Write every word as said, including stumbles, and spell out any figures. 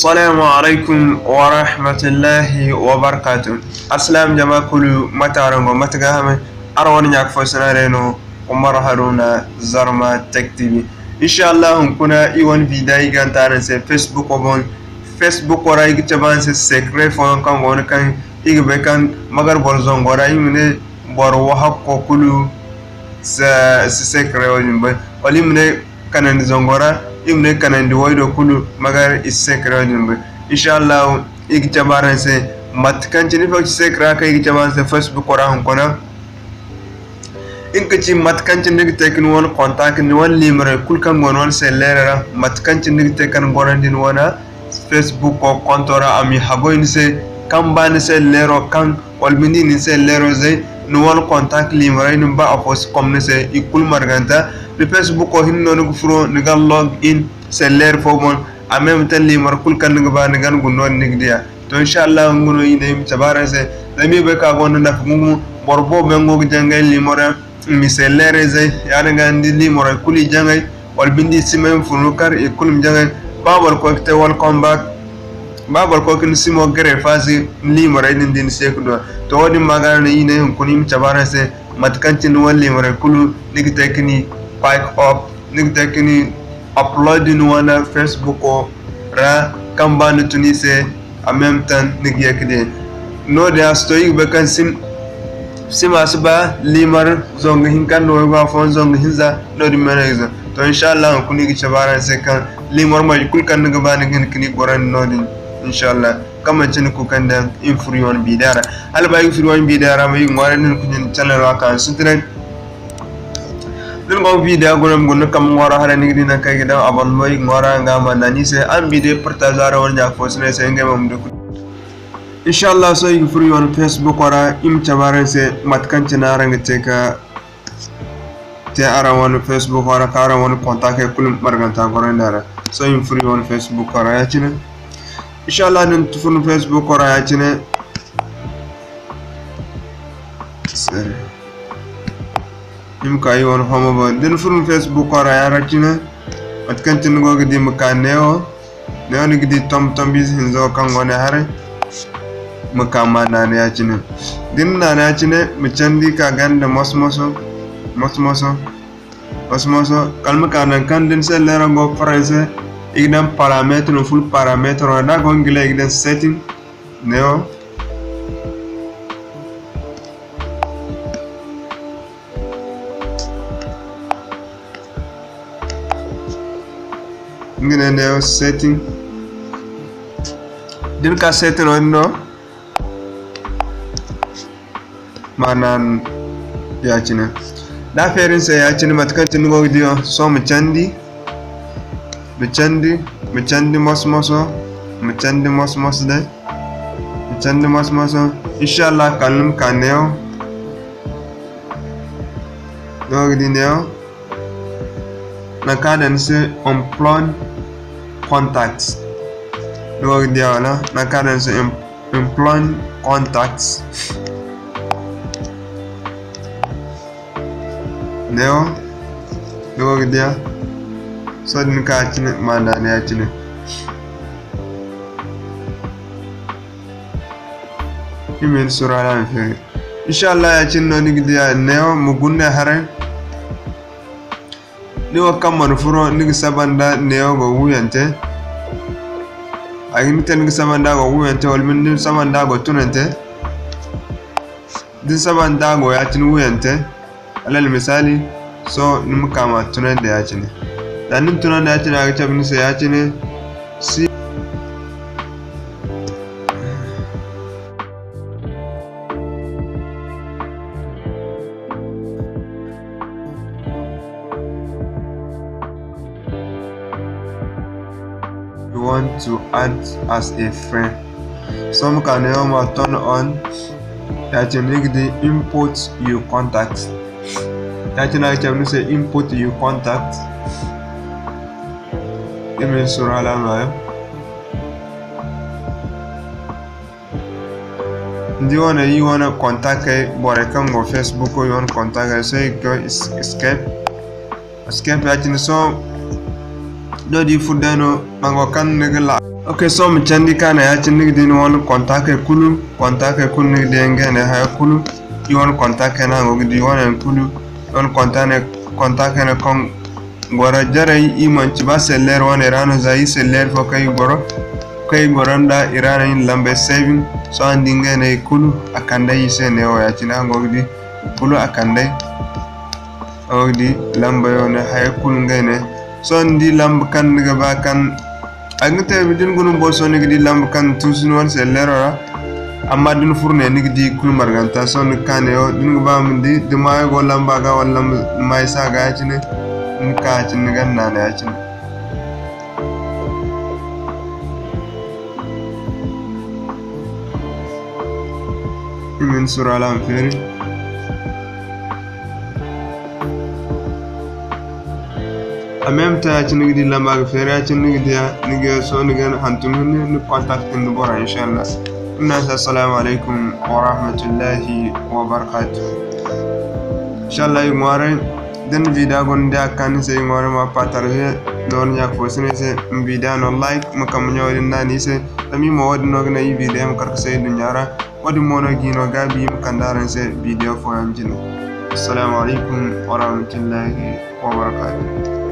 Assalamu alaikum wa rahmatullahi wa barakatuh. Assalam jama kulu, mate araŋ go, mate ga hamay? Araŋ wane ɲa ka fo sina day no, Umar Haruna Zarma Tech T V. Insha Allah, hunkuna i wane video i ga te araŋ se Facebook wo boŋ. Facebook wo ra i ga cabe araŋ se secret fooyaŋ kaŋ go no kaŋ i ga bay kaŋ magar boro zango ra i ma ne boro wahakko kulu si, si secret wo din bay. Wala i ma ne kanandi zango ra, i ma ne kanandi waydo kulu magar i si secret wo din bay. Insha Allah, i ga cabe araŋ se mate kaŋ cine ifo ga ci secret kaŋ i ga cabe araŋ se Facebook wo ra hunkuna. Nga ka ci mate kaŋ cine ni ga te ka ni wane contact, ni wane liimaray kulu kaŋ go ni wane selleero ra, mate kaŋ cine ni ga te ka ni gorandi ni wane Facebook wo konto ra, a ma i haggoy ni se, kaŋ ba ni selleero kaŋ, wala binde ni selleero zay, ni wane contact liimaray din ba afo si kom ni se, i kulu marganta. Ni Facebook wo hinne no ni ga furo, ni ga log in selleero fo boŋ, a ma ay ma te liimar kulu kaŋ ni ga ba, ni ga guna no-din ni ga diya. To, insha Allah, nga no i ne i ma cabe araŋ se. Zama i bay kaŋ a gonda nafa gumo, boro boobo yaŋ go ga jangay liimar yaŋ, i ma i selleerey zay, yaadin ga ni di liimarey kulu i jangay, wala binde i simey ma funu kar i kulu ma jangay. Ba boro koy ga te welcome back, ba boro koy ga ni simo gare faasi, ni liimarey din di ni se ga du. To, wo-din ma ga no i ne hunkuna i ma cabe araŋ se, mate kaŋ cine ni wane liimarey kulu, ni ga te ka ni pack up, ni ga te ka ni upload ni wane Facebook wo ra, kaŋ ba ni tun i se, en même temps ni ga ye ka di. No-din a si to, i ga bay kaŋ sim, sima si ba liimar zangu hinka nda waygu afooyaŋ, zangu hinza, no-din me no i ga zan. To, insha Allah, hunkuna i ga cabe araŋ se kaŋ liimar marje kulu kaŋ ni ga ba, ni ga hin ka ni gorandi no-din, insha Allah. Kaŋ manci ni kulu kaŋ daŋ i ma furo i wane video ra. Hala ba i ga furo i wane video ra mo, i ga ŋwaaray ni kulu ni channel ra ka sintinay. Da ni go ga video guna, ma guna kambe ŋwaaro haray, ni ga di nangu kaŋ i ga daŋ abonnement, i ga ŋwaara nga ma naanu i se. Araŋ video partage araŋ wane ɲa fo sinay se, ngey mo ma du kulu. Insha Allah, sohõ i ga furo i wane Facebook ra, i ma cabe araŋ se mate kaŋ cine araŋ ga te ka te araŋ wane Facebook ra, ka araŋ wane contact kulu marganta gorandi a ra. Sohõ i ma furo i wane Facebook ra ya-cine. Insha Allah, da ni furo Facebook ra ya-cine. Sorry. Ni ma ka i wane home boŋ. Da ni furo Facebook ra ya-cine, mate kaŋ cine ni go ga di, ma ka neewo. Neewo ni ga di tombi-tombi ize hinza wo kaŋ go ne haray. Ma ka ma naanu ya-cine. Da ni naanu ya-cine, ma candi ka ganda moso-moso, moso-moso, moso-moso. Kala ma ka nangu kaŋ da ni selleero go français, i ga daŋ paramètre no, furo paramètre no. Da a go anglais, i ga daŋ setting. Neewo. Nga ne neewo setting. Da ni ka setting wo-din no, ma naanu ya-cine. Da a feeri ni se ya-cine, mate kaŋ cine ni go ga di wo, sohõ ma candi, ma candi, ma candi moso-moso, ma candi moso-moso day, ma candi moso-moso. Insha Allah, kala ni ma ka neewo. Ni go ga di neewo. Nangu kaŋ a daŋ ni se employ contacts. Ni go ga di a wala? Nangu kaŋ a daŋ ni se em-, employ contacts. Neewo, ni go ga di a. Sohõ da ni ka ya-cine, ma naanu ya-cine. I ma hin sura ra ma feeri. Insha Allah, ya-cine no ni ga di a neewo, ma guna ne haray. Ni wo kaŋ mana furo, ni ga saba nda neewo go wuyante. A ga hin te ni ga saba nda go wuyante, wala binde ni saba nda go tunante. Da ni saba nda go ya-cine wuyante, alal misaali, sohõ ni ma ka ma tunandi ya-cine. Da ni na tunandi ya-cine, a ga cabe ni se ya-cine. Si. You want to add as a friend. Sohõ ma ka neewo ma turn on. Ya-cine ni ga di input your contacts. Ya-cine a ga cabe ni se input your contacts. I ma hin sura ra ma ya. Ni di wane, i wane kontakey, borey kaŋ go Facebook, i wane kontakey, sohõ i ga es-, escape. Escape ya-cine sohõ, no di furo day no, nango kaŋ ni ga la-, Ok, sohõ ma candi ka ne ya-cine ni ga di ni wane kontakey kulu, kontakey kulu ni ga di ngey ne haya kulu. I wane kontakey no a go ga di wane yaŋ kulu. I wane kontakey no kaŋ goro jarey, i manti ba selleer wane ra no, za i selleer fo kaŋ i goro, kaŋ i goro nda i ra no i na lambey saving. Sohõ ni di ngey ne i kulu a kand'ey i se neewo ya-cine a go ga di. Kulu a kand'ey. A go ga di lambey wane haya kulu ngey ne. Sohõ ni di lamba kaŋ ni ga ba kaŋ a ga te, da ni guna bumbo sohõ ni ga di lamba kaŋ ni tuusu ni wane selleero ra. Amma da ni furo ne ni ga di kulu marganta. Sohõ ni ga ka neewo da ni ga ba ma di da maayo go lamba ga wala lamba maayo si a ga ya-cine. Ni ga ka ya-cine ni ga naana ya-cine. I ma ni sura la a ma feeri. A même temps ya-cine ni ga di lamba ga feeri ya-cine ni ga di a, ni ga sohõ ni ga hantum hinne ni ga contact ni bora inshallah. Ina se assalamu alaikum wa rahmatullahi wa barakatuh. Inshallah i ŋwaaray da ni video gonda a ga ka ni se i ŋwaaray ma partager no ni ɲa fo si no i se ma video no like ma kambe ɲawo din naani i se. Zama i mo wo-din no ga naŋ i video ma kar ga say duɲɲa ra. Wo-din mo no ga i no gaabi i ma kande araŋ se video fooyaŋ jine. Assalamu alaikum wa rahmatullahi wa barakatuh.